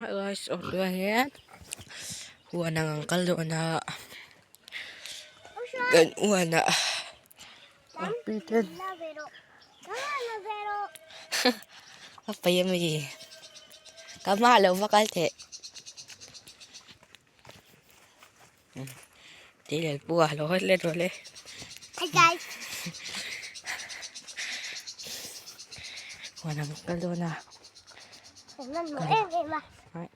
Guys aw tunah hian huan ang an kal dawn a kan huan ah pi ten a pai a mi ka hma ah lo va kal teh tih leh pu ah lo hawi let rawh le huan ang kal dawn a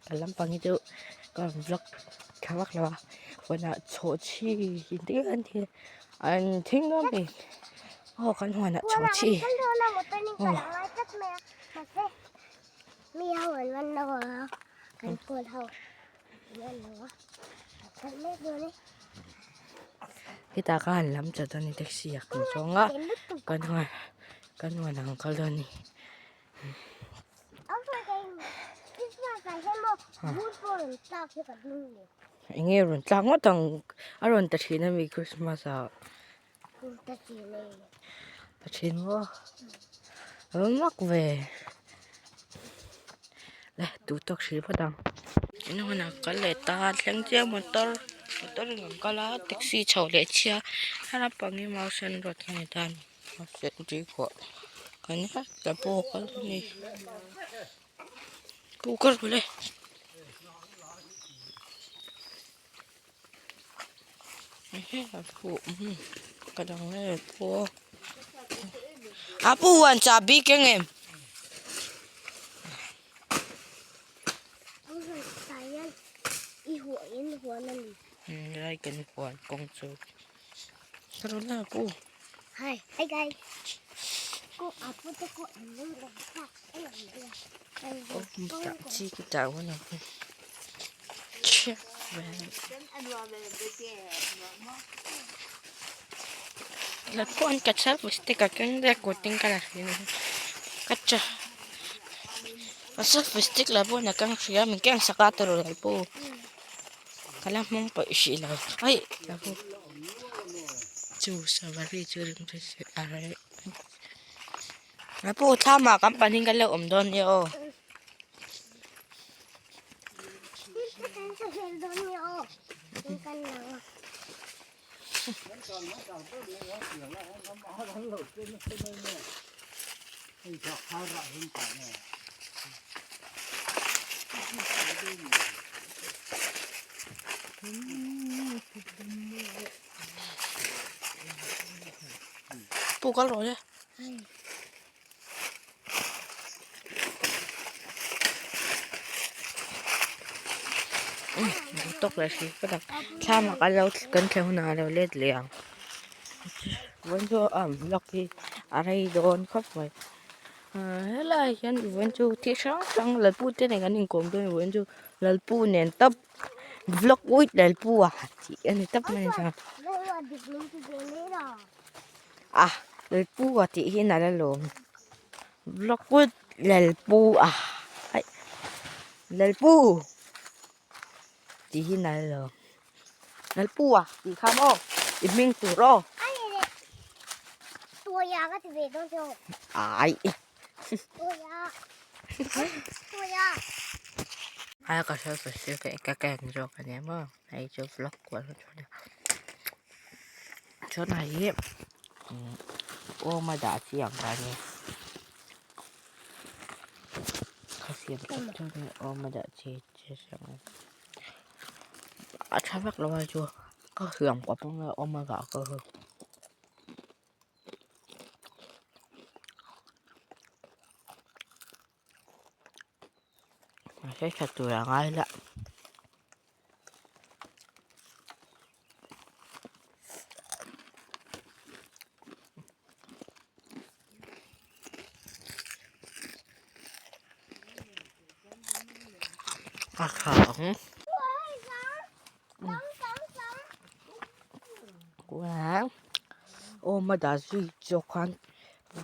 ka lampang hi chu ka rawn vlog tha vak lo a huan ah chhawhchhi in te an ti an thing dawn a ni aw kan huan ah chhawhchhi aw. Hetah khan an lam chat a ni taxi ah kan chuang a kan huan kan huan ang kal dawn a ni. Enge rawn tlak ngawt ang a rawn ta thin a mi Christmas ah. Ta thin maw a va mak ve le duh tawk hrih phawt ang. In hunah kal leh ta thleng chiah motor motor in an kal a taxi chho leh chhia a lampang hi mausen road a ni ta a ni mausen tuikhuah kan ta pawh a kal a ni pu kal rawh le. A pu huan chahbi keng em? Lai kan huan kawng chu ka rawn la pu. Hi, hi guys. Ko apu te ko an Chi ki tah hun a La pawh an kacha stick a keng daih a kut in ka la hria kacha a selfie stick la pawh a keng hria min keng sak a tawrh lo pawh ka la hmang pawh hrih lo aih chu sawari chu a reh. A pu thlam ah kan pahnih kan lo awm dawn nia aw. Pu kal rawh le. Tawk leh hrih ka dak thlam ah kan lo kan thleng hunah a lo let leh ang vawiin chu a vlog hi a rei dawn khawp mai ah helaiah hian vawiin chu thil hrang hrang lalpu te nen kan inkawm dawn a vawiin chu lalpu nen tawp vlog with lalpu a tih a ni tawp mai a ni. A Lalpu a tih hi nalh alawm vlog put Lalpu a aih Lalpu tih hi nalh alawm Lalpu a tih kha maw i hming tur aw aih ai ka hre ka ka en zawk a nia maw hei chu vlog kual a chuan Chuan hei hi awm a dah chi ang kha a ni ka siam tawp chuan hei awm a dah chi chi hrang a tha vak lo a chu ka hriam kawp ang a awm a dah ka hu. Mahse tha tur a ngai la. A tha ang. Awm a dah zui zawk khan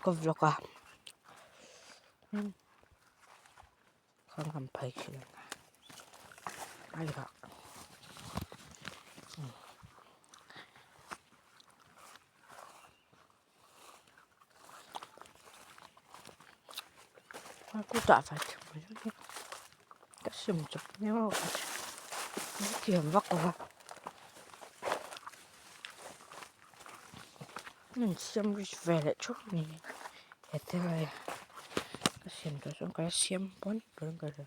ka vlog a. Kan han phei thin a ai rah a kutah fai theuh mai hi ka. Siam chawp nia maw ka thiam vak lo va an siam rich ve leh thup a ni heti lai ka siam tawh chuan ka la siam pawn pawn ka hria.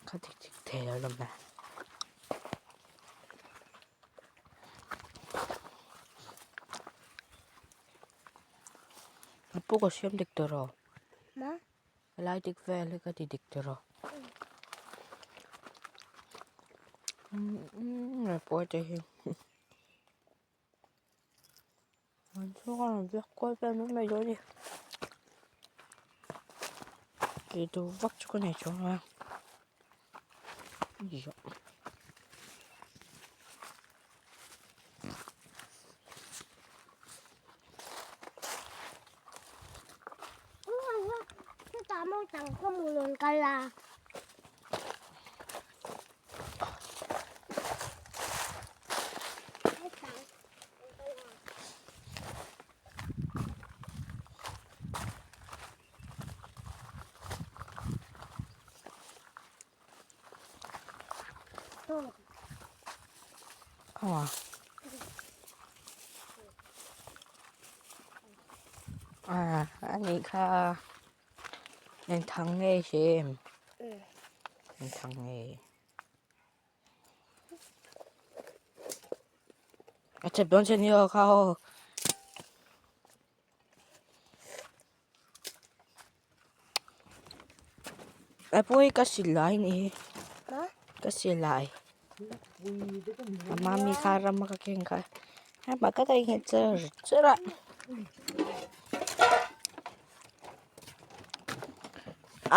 Ka dik dik thei lo lawm le. A pu ka siam dik tawh rawh. Helai dik vel hi ka ti dik tawh rawh. Report te hi. An chhung a rawn biak kual vel mai mai dawn a ni. Tih tur vak chu ka nei chuang lo a. À, anh ấy kha nên thằng nghe xem nên thằng nghe A chep dawn che ni aw kha aw. A pawh hi ka silai ni hi ka silai a mami kha rama ka keng kha hema ka ta inghet char char a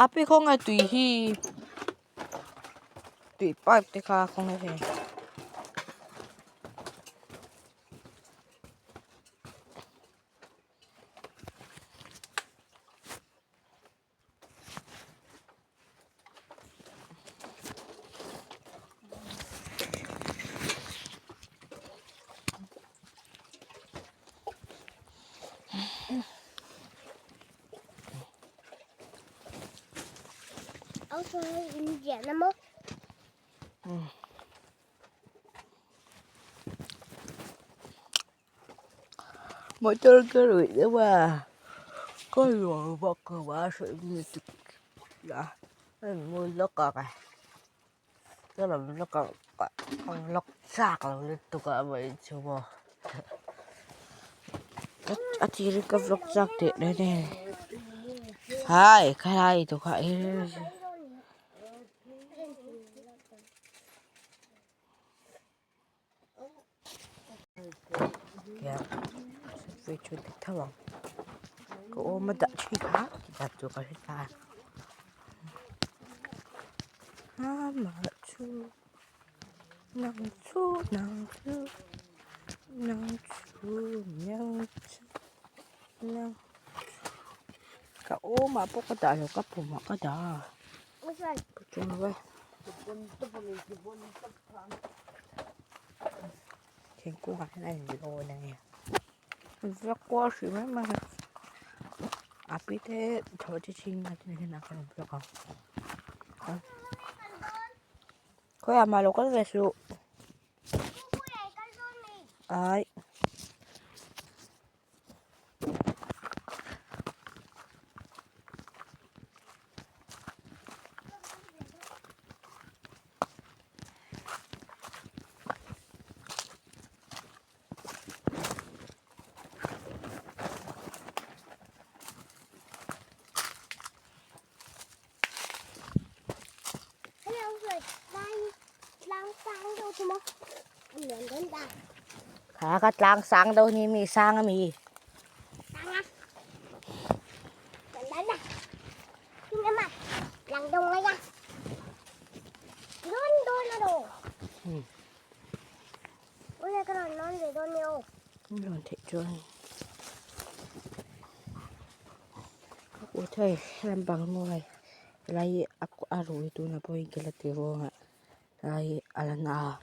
a pi khawnga tui hi tui pipe te kha khawnga hei. Motor ka ruih deuh a ka luah vak lo a hrilh lutuk a hei mawi lawk ang e ka rawn vlog ang ka vlog chak lo lutuk a vawi chu maw a tirin ka vlog chak teh dawn e hai khalai tawh kha. Vei chu dik tho ang ka awm a dah thin kha tih tur ka hre ta amah chu nang chu nang chu nang chu nang chu nang ka awmah pawh ka dah lo ka pumah ka dah a. Thingkungah hian a inlawn a ni vlog kual hrih mai mai a a pi te tho chi chhing na te hian a rawn vlog ang khawiah mah lo kal ve suh ai. Kha ka tlang sang deuh ni mi sang a mi. Loan theih chuan ka kut hei lampang maw hei helai hi a. a ruh hi tunah pawh hi ka la ti ruang ah lai a la na a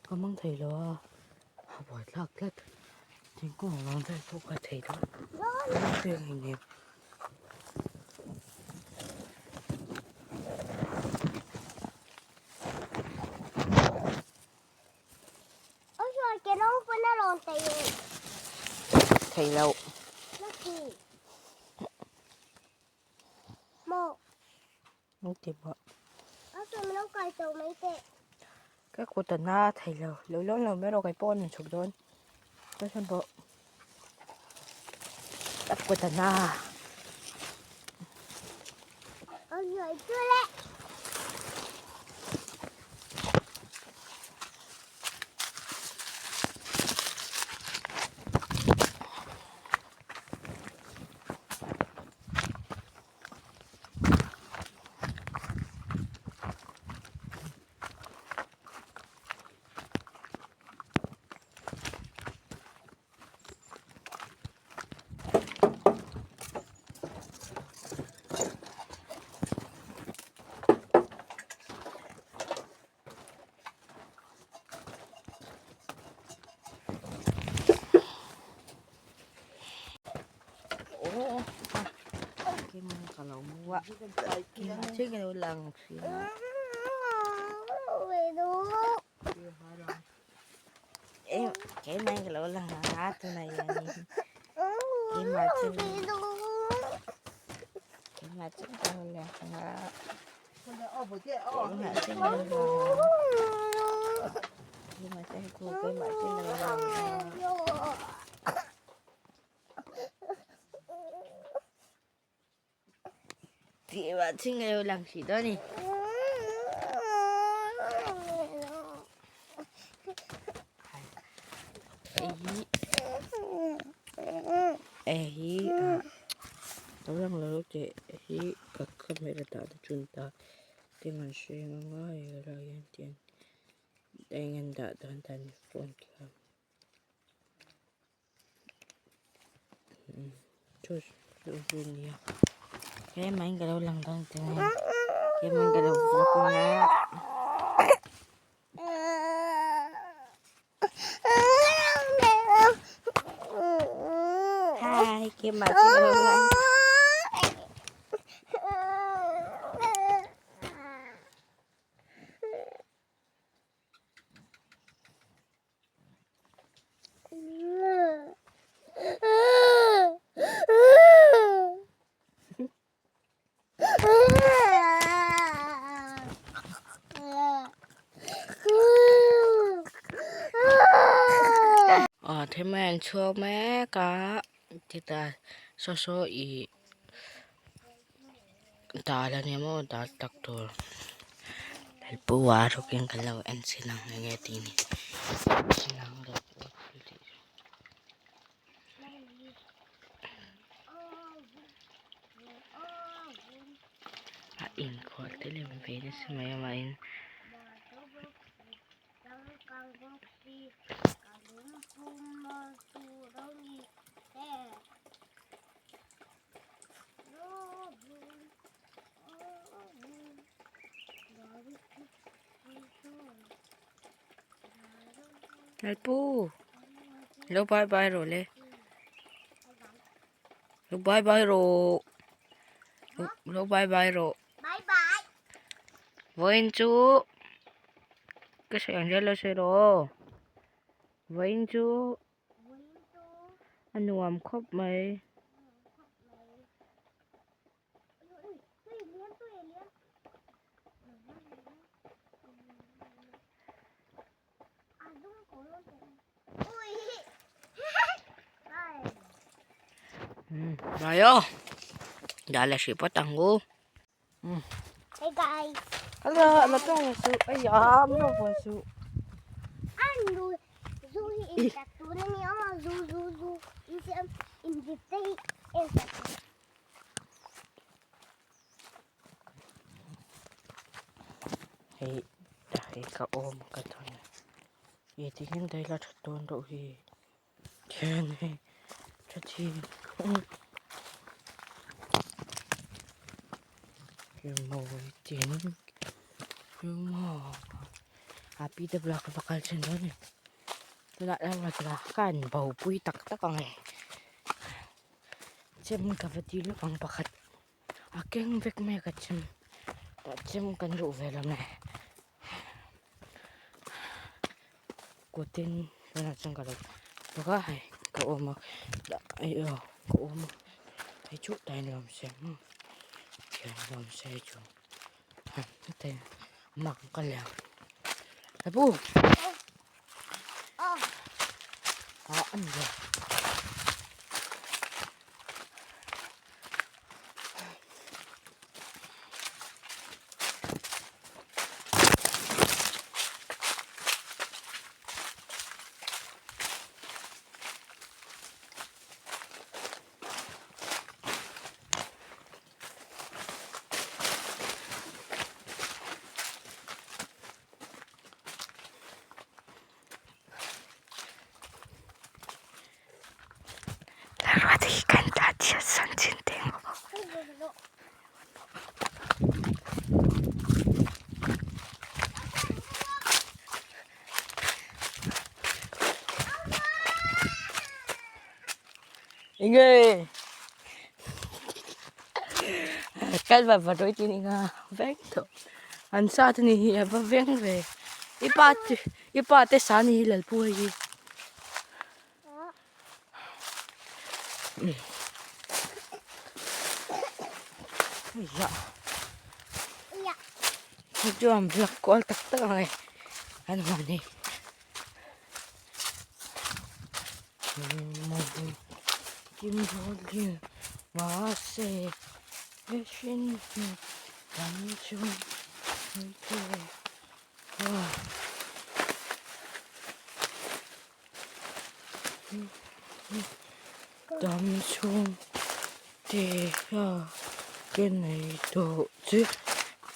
ka hmang thei lo a a buaithlak tlat thingkung vang vel pawh ka thei dawn nen. Thei lo. Ka kut a na thei lo. Lo lawn lo mai rawh kei pawh a rawn chhuk dawn. Ka sawn pawh ka kut a na. Keimah ka lo lang a tunah hianin keimah chu keimah chu ka lo lang a keimah chu ka lo lang a keimah chu keimah chu ka lo lang a. Keimah chu ka lo lang hrih dawn a ni. Hei hi lo lang lo teh hi ka camera dah te chu an dah te an hreng anga hei lai hian tian eng an dah dan dan phone kha. Chu chu chu nia tlem in ka lo lang dawn tih a tlem in ka lo vlog ang a. Hi keimah chu ka lo lang. Aw thil an chhuak mek a chutah saw saw ih dal a nia maw dal tak tur pu a rukin kan lo en chhin ang enge tih ni a inkhawh te lem ve nasa mai a mahin. Lalpu lo bye bye rawh le lo bye bye rawh lo bye bye rawh vawiin chu ka sawi ang zel lo sawi rawh aw vawiin chu a nuam khawp mai. Rồi ô. Đó là sự bắt tặng ngu. Hey guys. Hello, là tôi là sự. Ây da, nó vừa sự. Ăn rồi. Zu hi in tak tu na ni o zu zu zu. In siam in zip te hi in tak. Hei hei ka awm ka tawn i ti hian daila that dawn loh hi khian hei tha thin. Rimawi tin a pi te bulah ka va kal thin dawn a ni tunah hian rawtla ka han bo pui tak tak ang e chem ka va ti lawk ang pakhat a keng vek mai a ka chem tah chem kan duh ve lo nge kutin tunah chuan ka lo bawk a hei ka awm a hei aw ka awm a hei chu tain lawm se maw thian lawm se hei chu heta mak ka leng apu ah a ni lo. Enge kal va va roi tin inga veng tawh an sa te ni hi a va veng ve i pa te i pa te sa ni hi lalpu hei hi. Hei chu an vlog kual tak tak ang e an huan hi. Dam chhung te a ka nei tawh che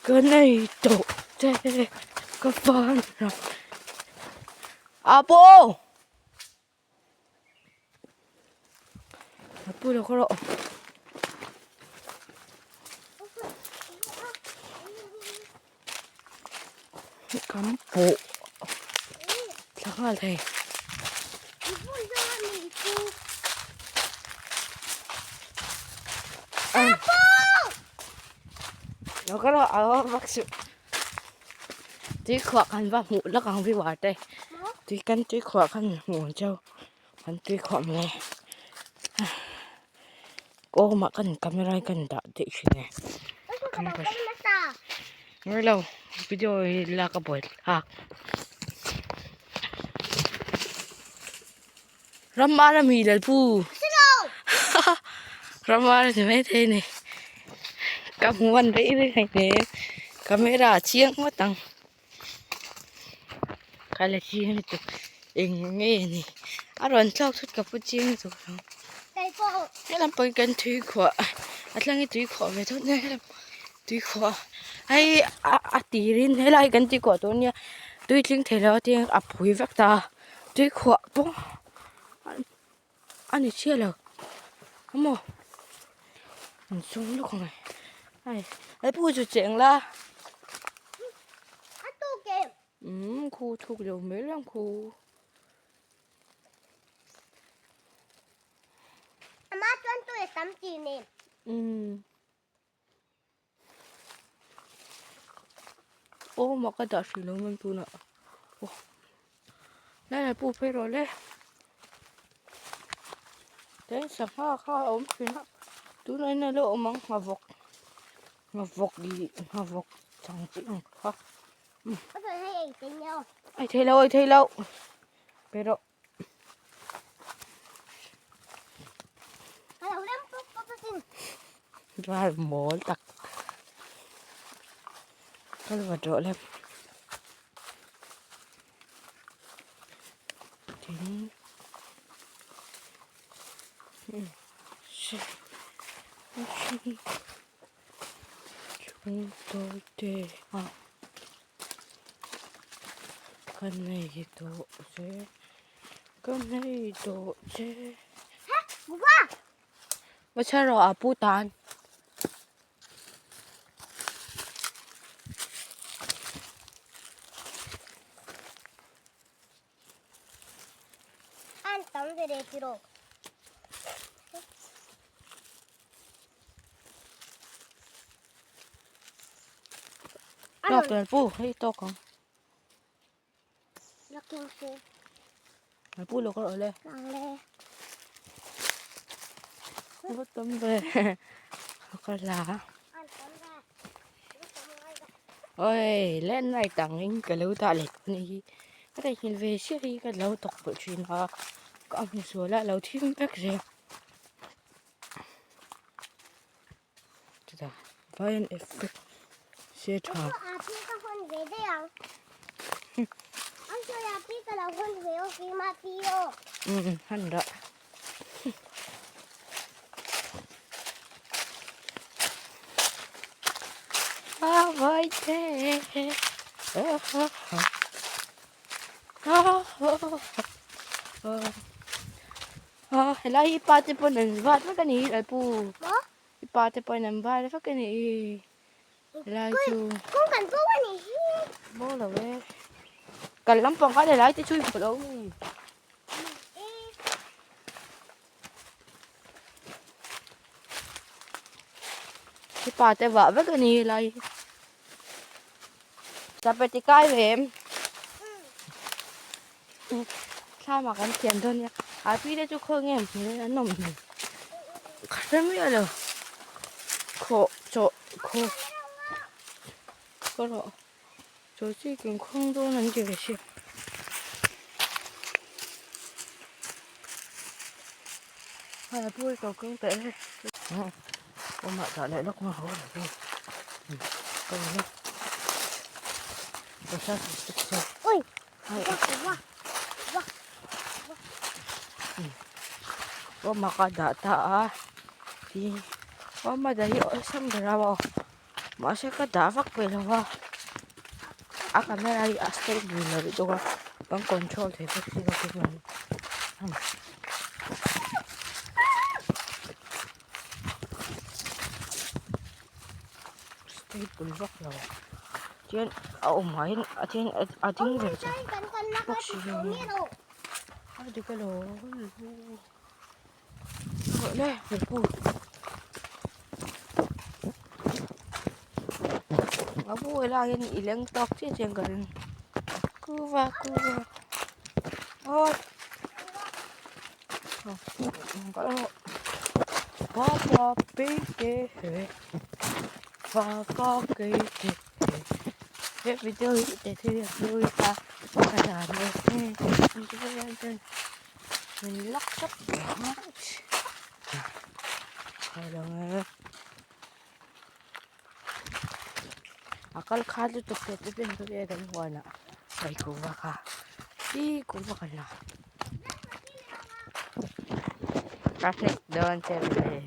ka nei tawh che ka fan a Apu Apu lo khaw rawh. Kan pawh thla nghal thei. Lo ka rawh a vak suh. Tui khuah kan va hmuh lawk ang viewer te. Tui kan tui khuah kan hmuh ang cheu. Kan tui khuah mai. Kawngah kan camera hi kan dah daih thin e. Ngawi lo video hi lak a buai thlak. Ramar a mi lalpu. Ramar a ni maithei a ni. Ka hmu an rei rei hei hle. Camera a chiang ngawt ang. Ka la chiang lutuk eng nge ni a rawn thlak thut ka pu chiang lutuk ang helam pawh hi kan tui khuah a tlang hi tui khuah ve thut nia helam tui khuah hei a tirin helai kan tui khuah tur ania tui tling thei lo a tiang a phui vek ta tui khuah pawh a ni chiah lo maw an sawm lawk ang e hei he pu chu cheng la umm khu thuk lo mai lang khu umm Aw mak a dah hrih lo man tunah aw lai lai pawh phei rawh le tin sangha kha a awm thin a tunah hian a lo awm ang nghavawk nghavawk ih nghavawk chang chi ang kha ai thei lo ai thei lo pe rawh. Ral mawl tak kal va tawh lem tin chung tawi te a. Ka nei tawh che ka nei tawh che. Va chhe rawh a pu tan. ve le tiraw. Tawk lalpu hei tawk ang. Lalpu lo kar awle. Ava tam ve. Ka la. Oi len nai tang in ka lo dah leh tawh anih hi. Ka theihnghilh ve chiah hi ka lo tawk pawlh thin a. Ka hmu sual a lo thim vek zel. Chutah vai an effect se tha. Um han dah. A vai te. A helai hi pa te pawn an vat vek a ni lalpu i pa te pawhin an vat vek a ni helai chu kawng kan bo a ni hi bo lo e kal lampang khan helai te chu i hmu lo mi i pa te vah vek a ni helai hi chapati kai ve em. Thlam ah kan thiam dawn nia a pi te chu khaw nge hmel an awm hmel ka hre miah lo khaw chaw khaw ka rawh chaw chi kan khawng dawn an ti ve si hei a pu hi ka kawng teh e awmah dah leh lawk maw ka rawn a. Awma ka dah ta a tin awma dah hi awlsam ber a aw mahse ka dah vak peih lo a a camera hi a stable lo lutuk a kan control thei bawk si lo chuan. Stable vak lo chuan a awm ah hian a then a ding ve chak bawk si lo a dik alawm le a bulah hian i leng tawk chiah chiah ka ring kuva kuva aw. He video hi te thil a hlui a ka dan e min lak tawp a kal khat lutuk te te pen chu kan huan ah hei kuhva kha ih kuhva kan la. Ka hnek dawn che mawle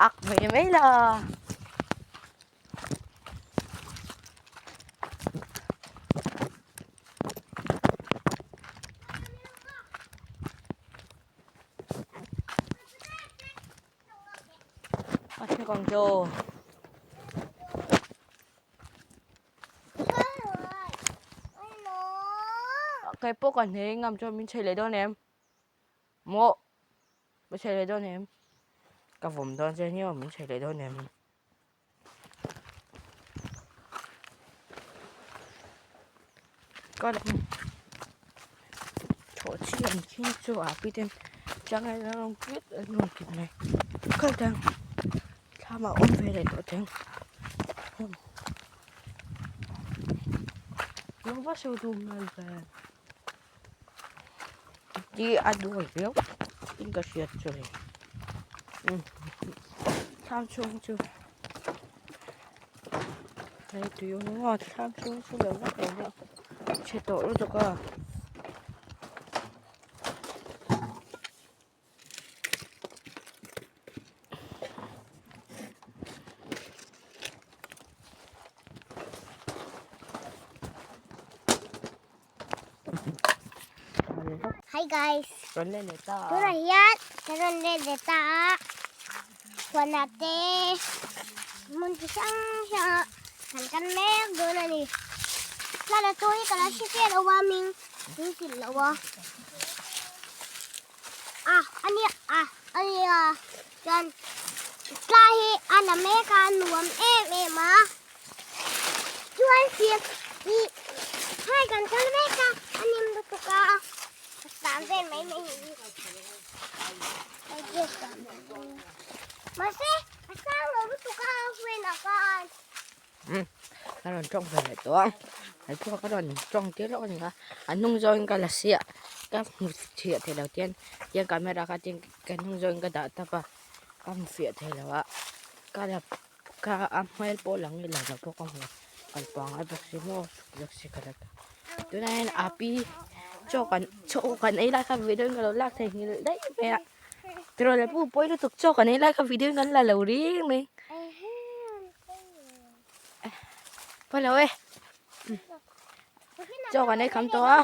ak mai mai la. A hnek ang che aw. Kei pawh ka hne ngam chuan min chei leh dawn em? Maw? Min chei leh dawn em? Ka vawm dawn che nia min chei leh dawn em? Ka thawh chi an khing chu a pi ten changel rawng kit an rawn kit mai kal tang thlam ah awm ve leh tawh teng. Lung va sawi duh hmel ve. Ti a duai viau in ka hriat chu le. Thlam chhung chu hei tui awm a thlam chhung chu lo vak lo va chhe tawh lutuk a. Hi guys. Tunah hian ka rawn let leh ta a. Huanah te hmun chi hrang hrang ah kan kal mek dawn a ni. Thlalatu hi ka la hre chiah lo a min min hrilh lo a. A ania a ania chuan thla hi a la mek a nuam em em a chuan fir ih hai kan kal mek a a nim lutuk a tan vel mai mai ni mahse a sang lo lutuk a huainah khan. Umm ka rawn tawng ve leh tawh a he pawh ka rawn tawng tir lawk a ni a a hnung zawngin ka la siah ka hmu chhiah thei lo tian tiang camera kha tin ka hnung zawngin ka dah tap a ka hmu fiah thei lo a ka la ka a hmel pawh lang nge lang lo pawh ka hmu kal pangai bawk si maw bawk si ka la ta tunah hian a pi chaw kan chaw kan ei lai kha video in ka lo lak thei nghilh daih mai a tiraw le pu pawi lutuk chaw kan ei lai kha video in kan la lo reng mai. Pawi lo e chaw kan ei kham tawh a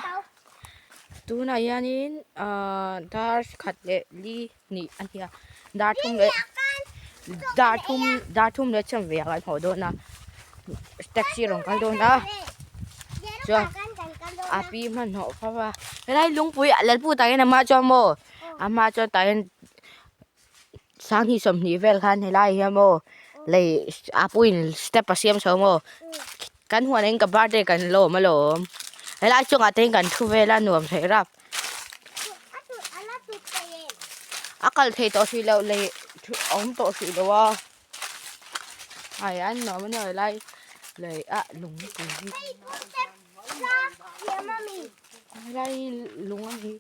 tunah hianin ahh dar khat leh li hnih a nia dar thum leh dar thum dar thum leh chhan ve ah kan haw dawn a taxi rawn kal dawn a chuan a pi hmanhmawh fap a helai lungpui lalpu tah hian amah chuan maw amah chuan tah hian. Sanghnih sawmhnih vel khan helai hian maw lei a puiin step a siam chho maw kan huan in ka birthday kan lawm alawm helai chungah te hian kan thu vel a nuam theih rap a kal thei tawh hrih loh lei a awm tawh hrih lo a ai an nuam a nia helai lei ah lungpui hi helai hi lung a ni.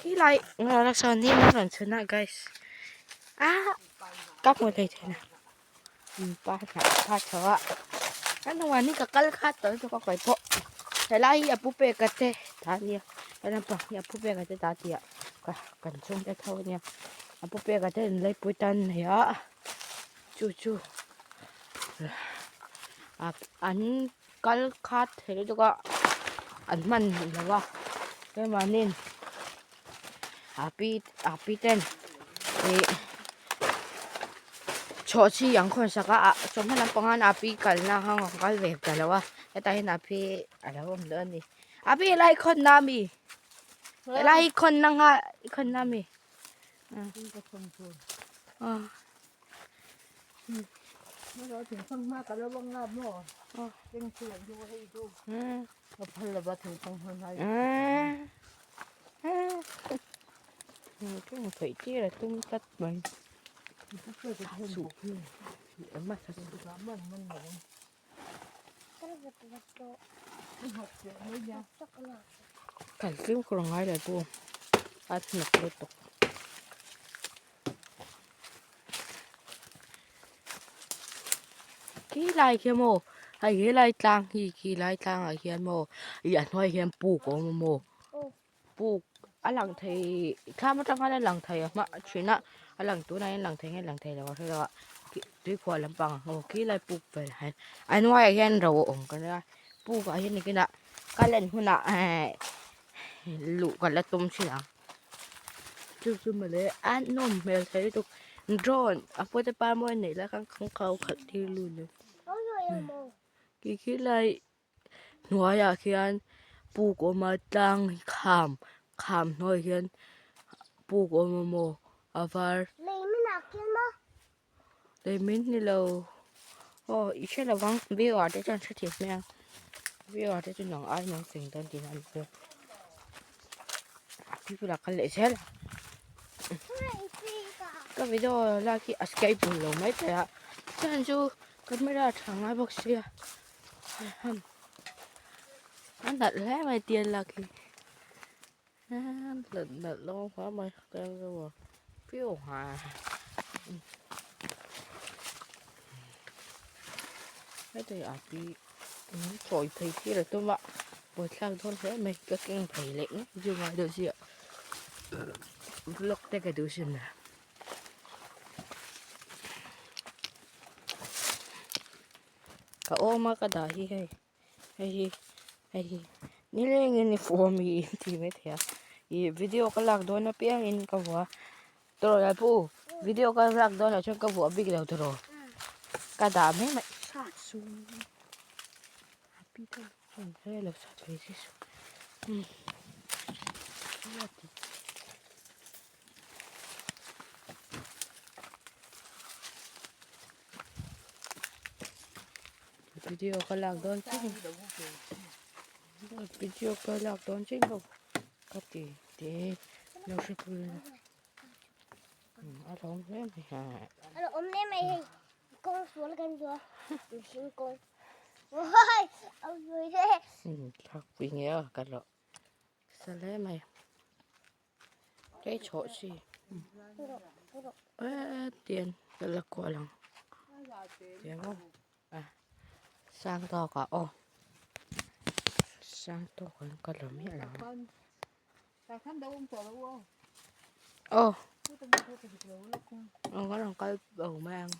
Khi lai ngalah sawn hi an rawn chhun a guys ah ka hmu thei thin a pa hnah pa chho a kan hnungah hi ka kal khat tawh lutuk a kawi pawh helai hi a pu pek a te ta ania he lampang hi a pu pek a te ta tih ah ka kan chhungte tho ania a pu pek a te an leipui tan a nei a chu chu an kal khat thei lutuk a an hman lo a keimahni'n a pi a pi ten ih chhawhchhi an khawn sak a ah chawhma lampang ah a pi kalna ang a kal ve ta lo a hetah hian a pi a lo awm dawn a ni a pi helai khawn na ami helai hi khawn na nga i khawn na ami ah. Theih tir a tum tlat mai kal fimkhur a ngai lo pawh a hnawk lutuk. Khi lai khi maw hei helai tlang hi khi lai tlang ah hian maw ih a hnuai hian puk a awm a maw puk a lang thei thlam atang khan a lang thei a hma thin a a lang tunah hian lang thei nge lang thei lo a hre lo a tuikhuah lampang ang aw khi lai puk velah hian a hnuaiah hian ro a awm ka nia puk ah hian nikinah ka len hunah ehh luh ka la tum thin ang. Chu chu mawle a nawm hmel thei lutuk drone a pawte pa mawi neih lai khan kan kau khalh tir lut le khi khi lai hnuaiah khian puk a awm a tlang kham kham hnuaiah hian puk a awm a maw a var. Lei min ni lo aw i hre lo vang viewer te chuan hre thei hmel viewer te chu nang ai nang fing dawn tih an hria a pi bulah kal leh zel ka video lak hi a skype lo mai thei a chuan chu camera tha ngai bawk sia a nalh hle mai tial lak hi. Heti a pi min chawi phei tir a tum a buaithlak dawn hle mai ka keng phei leh ngei chu ngai deuh chiah vlog te ka duh sin a. Ka awm a ka dah hi hei. Hei hi hei hi nilengin i form hi in ti mai thei a ih video ka lak dawn apiangin ka vuah a tawrh lah pawh video ka lak dawn ah chuan ka vuah bik lo tawrh ka dah mai mai sat sum lo sat ve se. Video ka lak dawn chiah video ka lak dawn chiah lo ka ti ti lo hre pui a lawm hle mai ha. A lawm hle mai hei kawng sual kan zuah mihring kawng oi a zui hle. Thlakpui nge a ka lawh sa hle mai. Hei chhawh chi tian ka la kual ang tiang aw a sang tawk ah aw sang tawk an ka la miah lo ang aw aw ka rawn kal bo mai ang.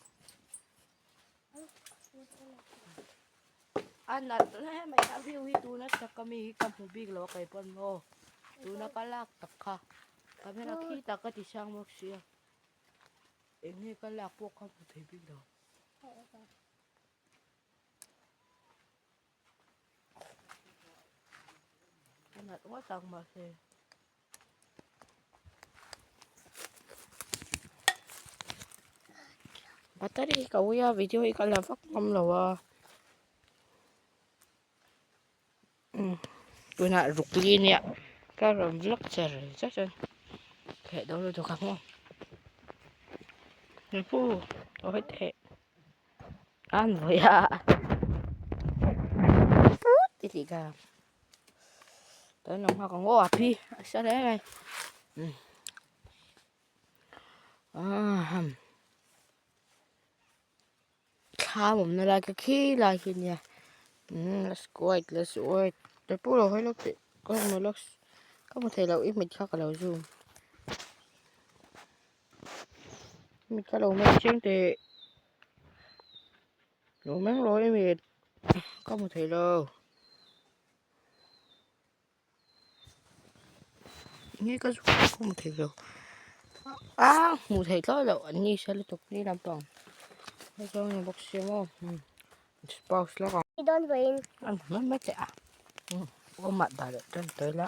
A nat hle mai a view hi tuna tak a mi hi ka hmu bik lo a kei pawn maw tuna ka lak tak kha camera khi tak ka ti sang bawk sia eng nge ka lak pawh ka hmu thei bik lo. A nat ngawt ang mahse. Battery hi ka ui a video hi ka la vak ngam lo a umm tunah rukli nia ka rawn vlog cher cher chuan hleh dawn lutuk ang aw pu awi teh an vawi a put ti tih kha. Tới nòng hoa còn ngô à phi sao thế này à thla mum na lai ka khi lai khi nia let's wait let's wait tôi pu lo hơi lúc có một lúc có một thầy lâu ít mình khác là zoom mình có đầu mấy chiếc thì lo meng lo em có một thầy lâu Nge ka zu ka hmu thei lo a hmuh theih tlat loh an ni se lutuk ni lampang hei chuan ni bawk sia maw spouse lawk ang an hmu mai mai teh a awm ah dah leh tan tawh ila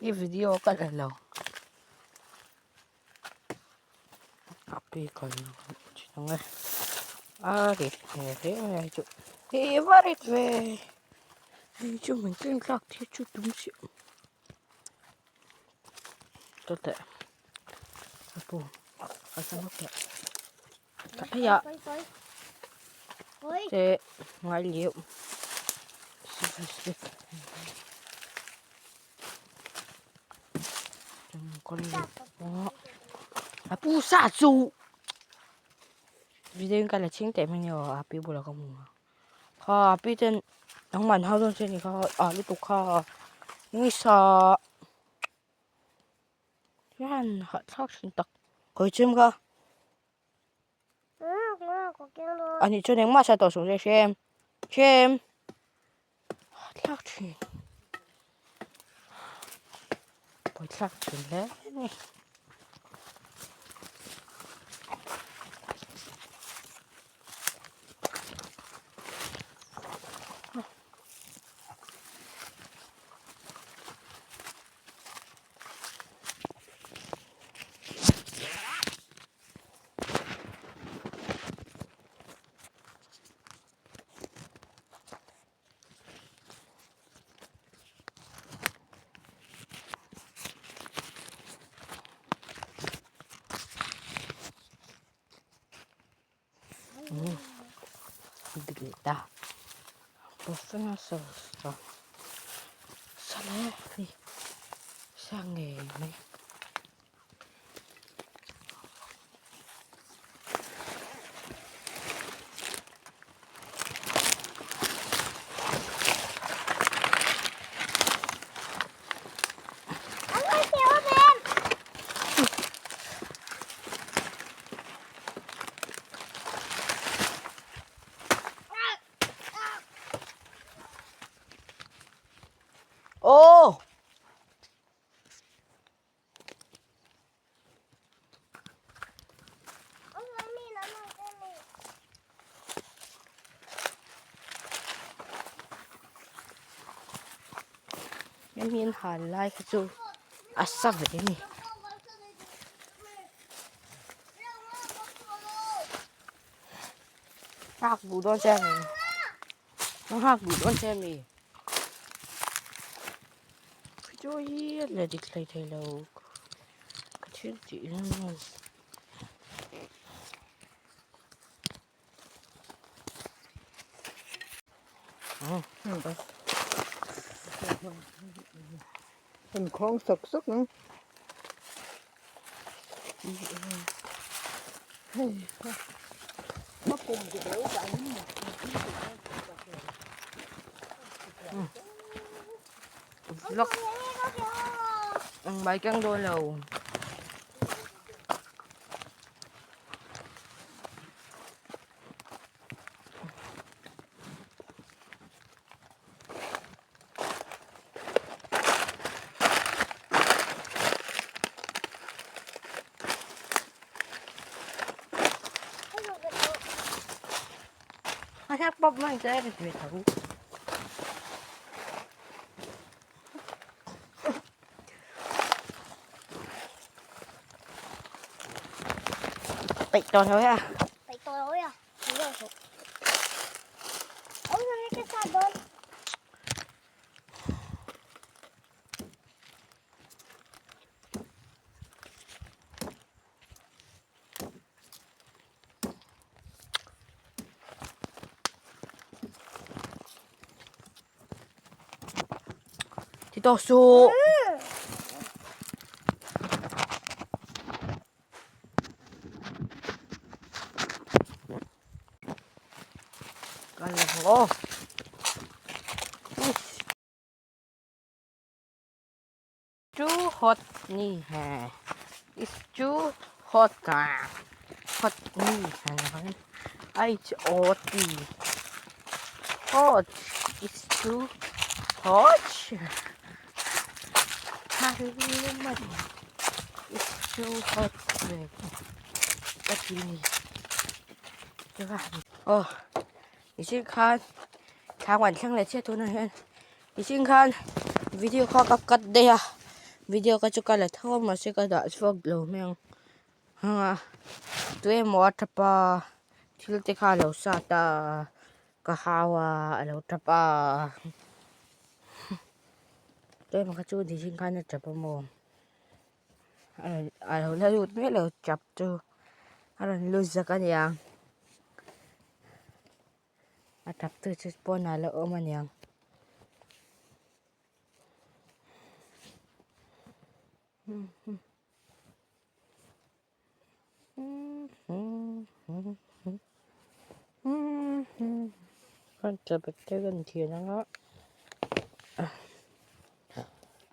i video ka la lo a pi kal thin ang e a rit hmel hle mai a hei chu hei va rit ve hei chu min tlem tlak thil chu tum chiah ta teh a pu a sam a teh hei ah te ngai liu A pu sa chu video in ka la ching teh mai ni aw a pi bulah ka hmu a kha a pi ten nangmah an hau dawn che ni kha a lutuk kha nge sa hian hahthlak thin tak khawi chim kha ani chuan engmah sa tawh suh se hrem hrem hahthlak thin buaithlak thin hle a ni. Dik leh ta professional service chuan sala hi sa ngei mai. Aw. Hemi an hal lai kha chu a sa ve a ni. Nghak duh dawn che mi? Ka nghak duh dawn che mi? Khi chu hi a la dik hlei thei lo. Ka thil tih hian. An khawng sawk sawk ang. Vlog Ang mai kang dawn lo. A hiak pawp mai che ri ve tho. Peih tawh lo e a. Peih tawh lo e a. Ti tawh suh. Kal ang aw. Too hot ni ha. It's too hot ha. Hot ni ha. H O T. Hot. It's too hot. It's too hot. Ka ti ni. Aw nichin khan thla an thleng leh chiah tunah hian nichin khan video kha ka cut daih a video kha chu ka la tho a mahse ka dah chhuak lo mai ang hang a tuemaw a tap a thil te kha a lo sat a ka hau a a lo tap a tuemaw kha chu nichin khan a tap a maw. A lo la lut miah lo chap chu a rawn lut zak a niang a tap tu chu pawnah a la awm a niang.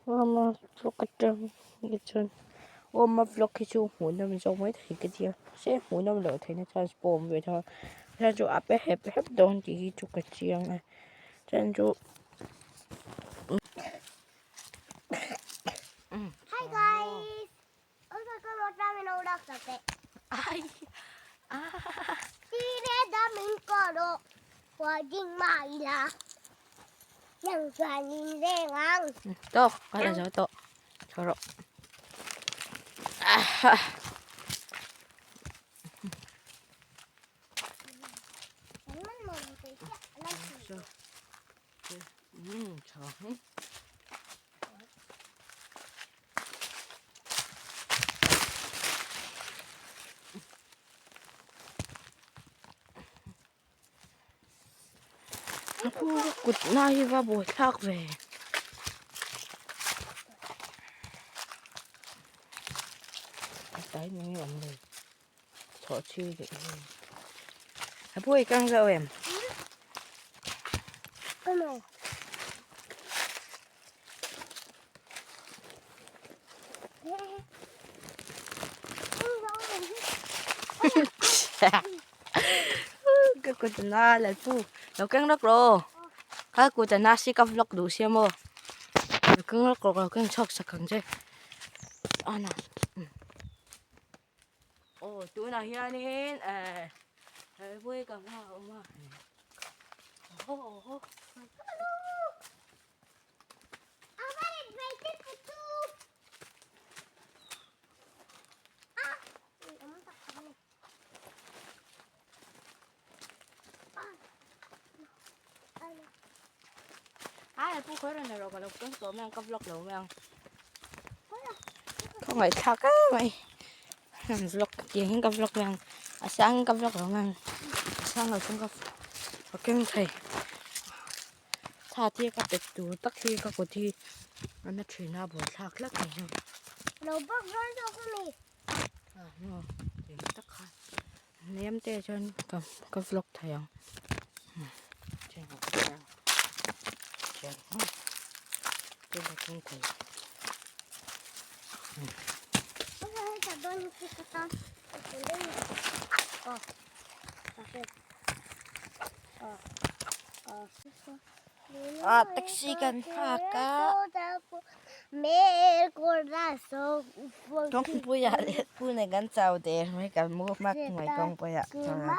Awma vlog atang hi chuan awma vlog hi chu hmuhnawm zawk mai thei ka tia mahse hmuhnawm loh theihna chance pawh a awm ve tho a chuan chu a pe hep hep dawn tih hi chu ka chiang a chuan chu. Hi guys! Tawk ka la zo tawh chho rawh Kut na hi va buai thlak ve. A tai mai awm lo. Chhawh chhi leh hi. A buai kang zo em? Ka kut na la chu lo keng rawk rawh ka kut na si ka vlog duh sia maw lo keng rawk rawh lo keng chhuak sak ang che ana aw tunah hianin eh he ka hma a awm a aw aw. pu khawi rawn la rawh ka lo keng tawh mai ang ka vlog lo mai ang khawngaih thlak em mai an vlog tiang hian ka vlog mai ang a sang in ka vlog lo mai ang a sang lo chuan ka ka keng thei thla te ka pe tur tak hi ka kut hi a na thin a buaithlak hlek mai hian. Lo bawk dawn zawk a mi. A maw eng tak kha hniam te chuan ka ka vlog thei ang Ah taxi kan nghak a kawngpuiah leh pune kan chau der mai kan mu hmak mai kawngpuiah chuan a.